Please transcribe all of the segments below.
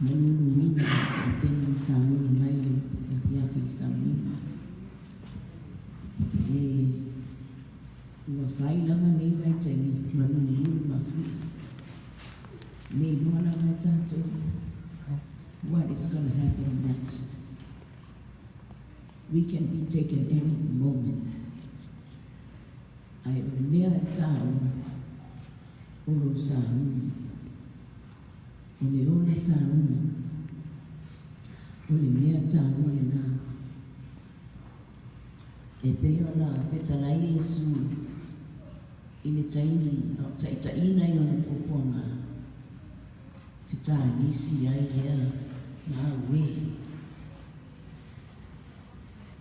Maluluina i tapena ma sauni mai le afiafi i sauniga. E ua fai lava nei vaitaimi malulu le mafuie. Le iloa lava e tatou what is going to happen next. We can be taken any moment. Ae o le mea e taua o lou sauni. O le ola sauni. O le mea taua lenā. E pei ona fetalai Iesu i le taimi a o taitaiina i ona puapuaga, fetagisi ai lea ma auē.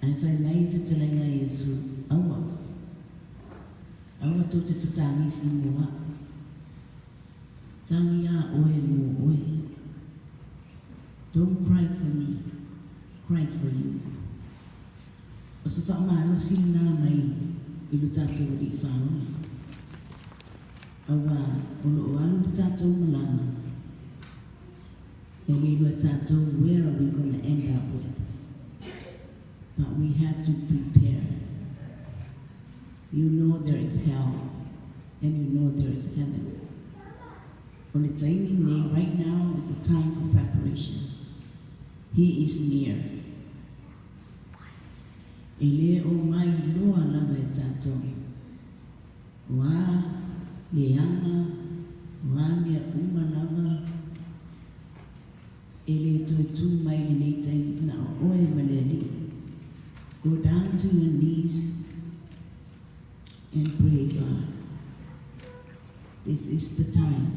Ae fai mai le fetalaiga a Iesu, Aua, aua tou te fetagisi mo a'u. Tagi lava oe mo oe. Don't cry for me, cry for you. O se faamalosi lenā mai i lo tatou Alii Faaola. Auā o lo o alu le tatou malaga, e le iloa e tatou where are we going to end up with. But we have to prepare. You know there is hell and you know there is heaven. O le taimi lenei, right now is a time for preparation. He is near. E le o mailoa lava e tatou. O a leaga, o a mea uma lava, e le toe tu mai lenei taimi na o oe ma le Alii. Go down to your knees and pray God. This is the time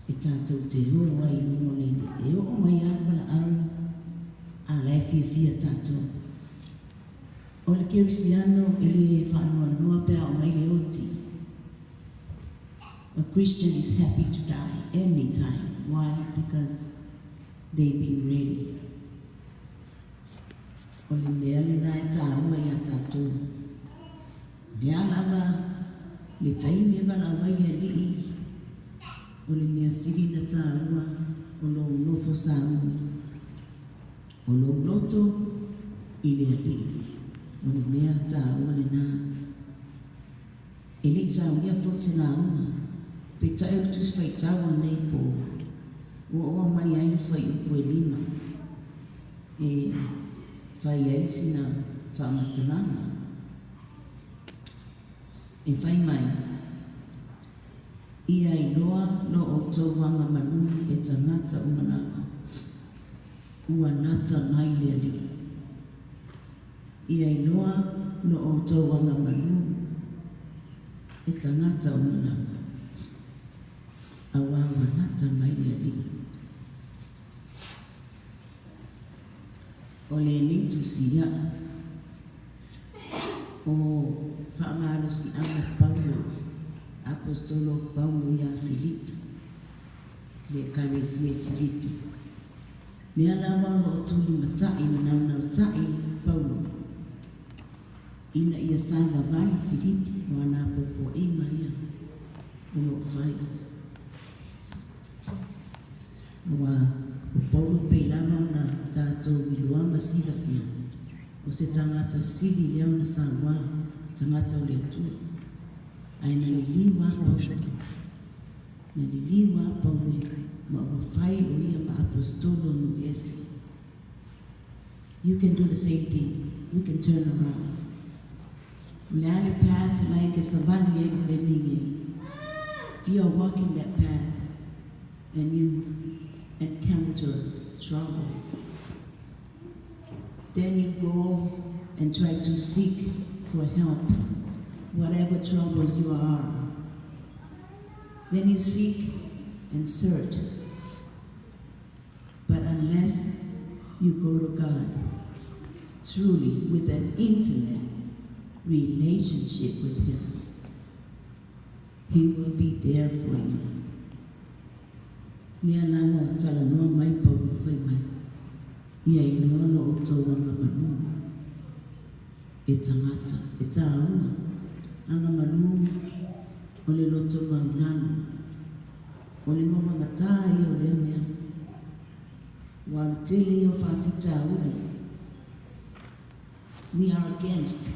e tatou te o ai i luga o le Alii. E oo mai lava le valaau a la e fiafia tatou. O le kerisiano e le faanoanoa pe a oo mai le oti. A Christian is happy to die anytime. Why? Because they've been ready. O le mea lenā e taua iā tatou. O le a lava le taimi e valaau ai le Alii, o le mea sili ona taua o lou nofo sauni. O lou loto i le Alii, o le mea taua lenā. E le i saunia foi se lauga, peitai o le Tusi Faitau o lenei po, ua ou aumaia ai le fuaiupu e lima e fai ai sina faamatalaga. E fai mai, Ia iloa lo outou agamalu e tagata uma lava, ua lata mai le Alii. Ia iloa lo outou agamalu e tagata uma lava, auā ua lata mai le Alii. O lenei tusi ia o faamalosiaga Paulo, Aposetolo Paulo iā Filipi, le Ekalesia i Filipi. Lea lava o lo o tulimatai ma naunautai Paulo ina ia savavali Filipi o ana apoapoaiga ia o lo o fai. Aua o Paulo pei lava ona tatou iloa ma silafia, o se tagata sili lea ona sauā, tagata o le Atua. Ae na liliu lava Paulo, na liliu lava Paulo ma ua fai o ia ma aposetolo o nuu ese. You can do the same thing. We can turn around. O le a le path la e te savali ai i le taimi nei? If you are walking that path and you encounter trouble, then you go and try to seek for help, whatever troubles you are. Then you seek and search. But unless you go to God, truly with an intimate relationship with Him, He will be there for you. Lea la ua talanoa mai Paulo fai mai, Ia iloa lo outou agamalu e tagata, e tāua, agamalu o le loto maulalo. O le mauagatā ia o lea mea, ua o le tele ia o faafitauli. We are against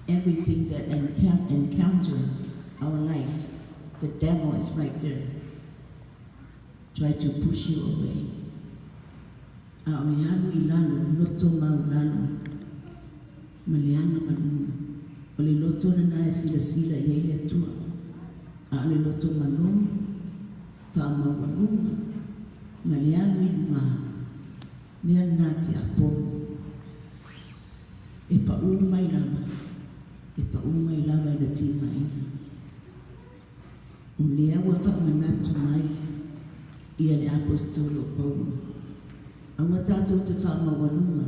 everything that encounter our life. The devil is right there, try to push you away. A o le alu i lalo, loto maulalo, ma le agamalu. O le loto lena e silasila i ai le Atua. A o le loto malō, faamaualuga, ma le alu i lugā, mea lena a le tiapolo. E paʻū mai lava, e paʻū mai lava i le tigaina. O lea ua faamanatu mai ia le Aposetolo o Paulo, aua tatou te faamaualuga,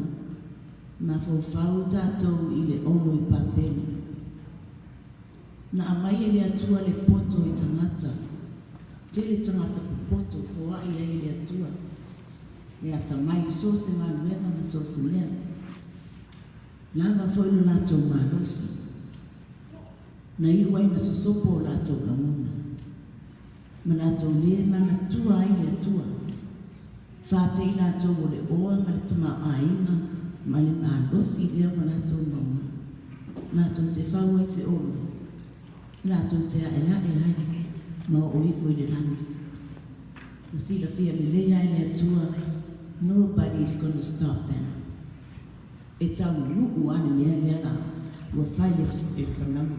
mafaufau tatou i le olo i Papele. Na aumai e le Atua le poto i tagata, tele tagata popoto foai ai e le Atua, le atamai i so o se galuega ma so o se mea. Lava foi lo latou malosi, na iu ai ina sosopo o latou lagona, ma latou le manatua ai le Atua. Fatei latou o le oa ma le tamaoaiga ma le malosi lea ua latou maua, latou te fau ai se olo, latou te aeae ai ma oo ifo i le lagi. Na silafia lelei lava e le Atua, nobody is gonna stop them. E taunuu lava le mea lea la ua fai e le fanauga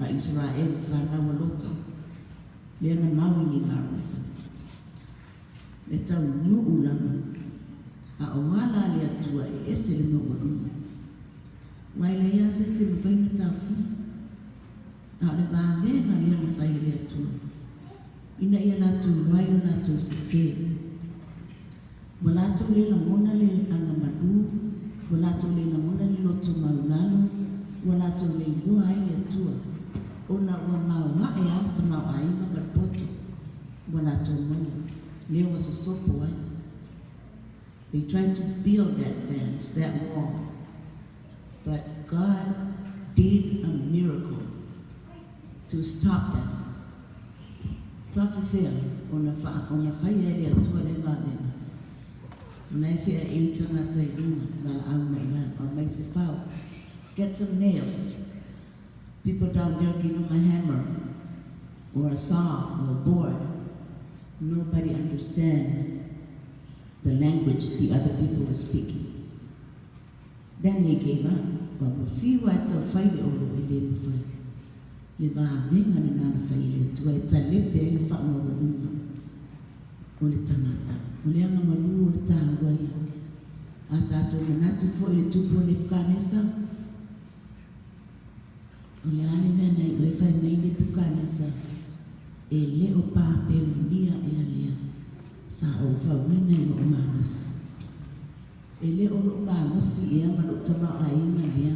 a Isaraelu, fanau a Lota, lea na mau i Nimarota. E taunuu lava, a o ala a le Atua e ese le maualuga. Aua e leai lava se isi e mafai ona taofia. A o le vavega lea na fai e le Atua, ina ia latou iloa ai lo latou sese. Ua latou le lagona le agamalu, ua latou le lagona le loto maulalo, ua latou le iloa ai le Atua, ona ua maoae lava le tamaoaiga ma le poto ua latou maua, lea ua sosopo ai. They tried to build that fence, that wall, but God did a miracle to stop them. Faafefea ona ona faia e le Atua lea vavega? Ona e feaei tagata i luga, valaau mai i lalo, aumai se fao. Get some nails. People down there give them a hammer or a saw or a board. Nobody understand the language the other people were speaking. Then they gave up. Ua fiu lava e taufai le olo e le mafai. Le vavega lena na fai e le Atua e talepe ai le faamaualuga o le tagata. O le agamalu o le taua ia. A tatou manatu foi i le tupu o Nepukanesa, o le a le mea na iu ai fai mai Nepukanesa, e le o Papelonia ea lea sa ou fauina i lou malosi? E le o lou malosi ea ma lou tamaoaiga lea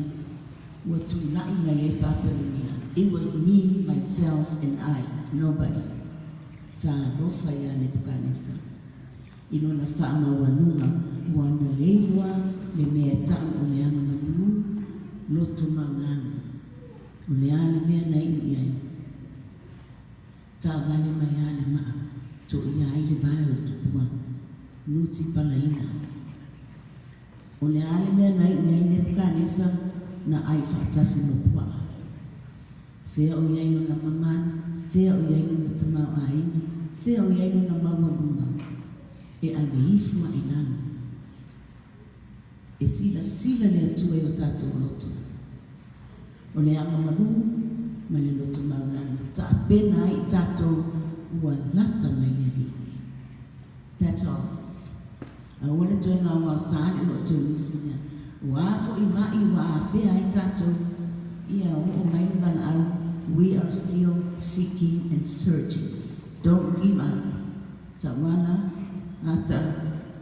ua tulai mai ai Papelonia? It was me, myself and I, nobody. Talofa ia Nepukanesa i lona faamaualuga ua na leiloa le mea e ta'u o le agamalu loto maulalo. O le a le mea na iu i ai? Taavale mai lava le maa, toia ai le vae o le tupua, nuti palaina. O le a le mea na iu i ai Nepukanesa? Na ai faatasi ma puaa. Fea o i ai lona mamalu? Fea o i ai lona tamaoaiga? Fea o i ai lona maualuga? E ave ifo lava i lalo. E silasila le Atua i o tatou loto. O le agamalu ma le loto maulalo, tapena ai i tatou ua lata mai le Alii. That's all. Aua le toe gaogaosa le loo tou nisi mea. Ua a foi ma'i ua afea ai tatou, ia oo mai le valaau, we are still seeking and searching. Don't give up. Tauala ata,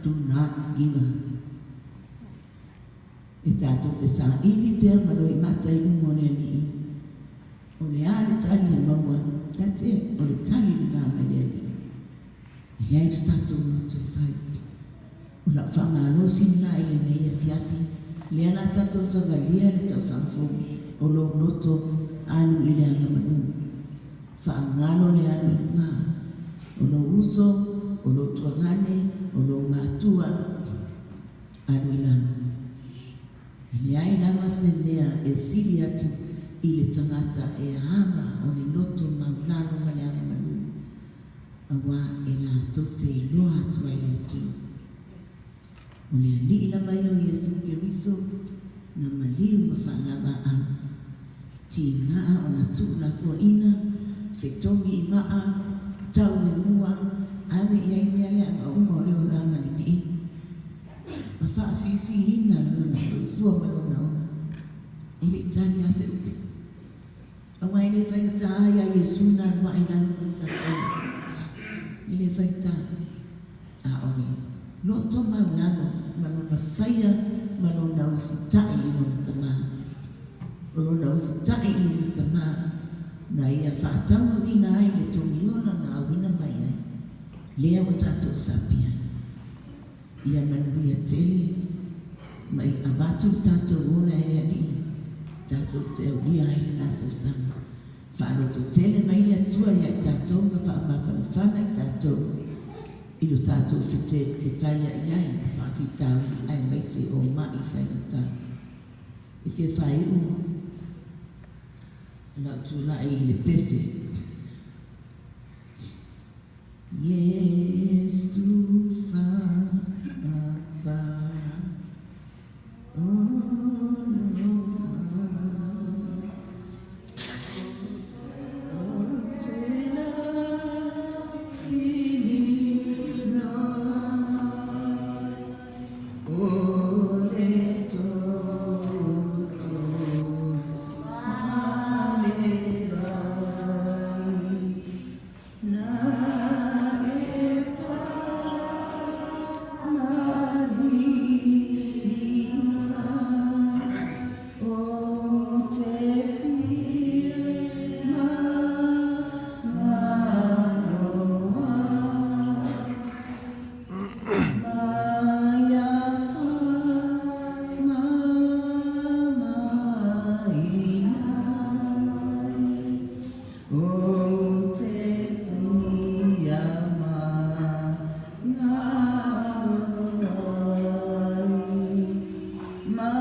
do not give up. E tatou te saili pea ma loimata i luma o le Alii. O le a le tali e maua, that's it. O le tali lena mai le Alii. E leai so tatou loto e fai. O lau faamalosi lena i lenei afiafi, lea la tatou savalia le tausaga fou, o lou loto alu i le agamalu. Faagalo le alu i luga. O lou uso, o lou tuagane, o lou matua, alu i lalo. E leai lava se mea e sili atu i le tagata e ava o le loto maulalo ma le agamalu, auā e latou te iloa atu ai le Atua. O le Alii lava ia o Iesu Keriso na maliu ma faalavaau, tigaa ona tuulafoaina, fetogi i maa, tau e mua, ave i ai mea leaga uma o le olaga lenei, ma faasiisiina lona soifua ma lona ola. E le i tali lava se upu. Aua e le faigata ia Iesu na alu ae i lalo ma le Satani. E le faigata. A o le loto maulalo ma lona faia ma lona usitai i lona Tama. O lona usitai i lona Tama na ia faataunuuina ai le togiola na auina mai ai, lea ua tatou sapi ai. Ia manuia tele ma ia avatu le tatou ola e le Alii tatou te aulia ai lena tausaga. Faalototele mai le Atua ia i tatou ma faamafanafana i tatou i lo tatou fetaiai ai ma faafitauli aemaise o ma'i faigata. E fia faaiu lau tulai i le pefe. Iesu faava Ou te lafili O le toto ma le vai na e faamaliliina Ou te fia magalo ai ma ia faamamaina Ou te fia magalo ai ma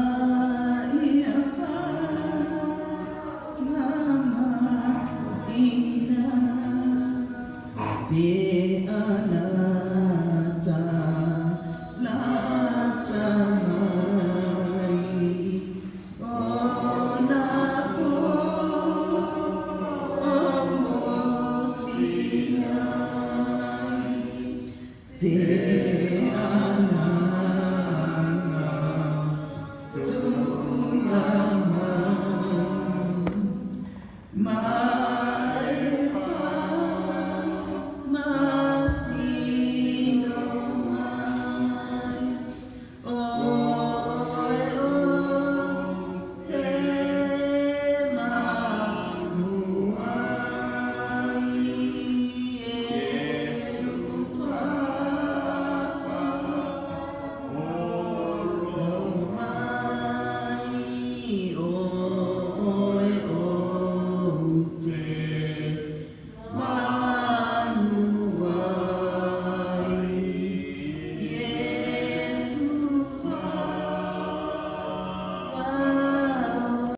ia faamamaina Pe a lata lata mai ona po o ai. Pe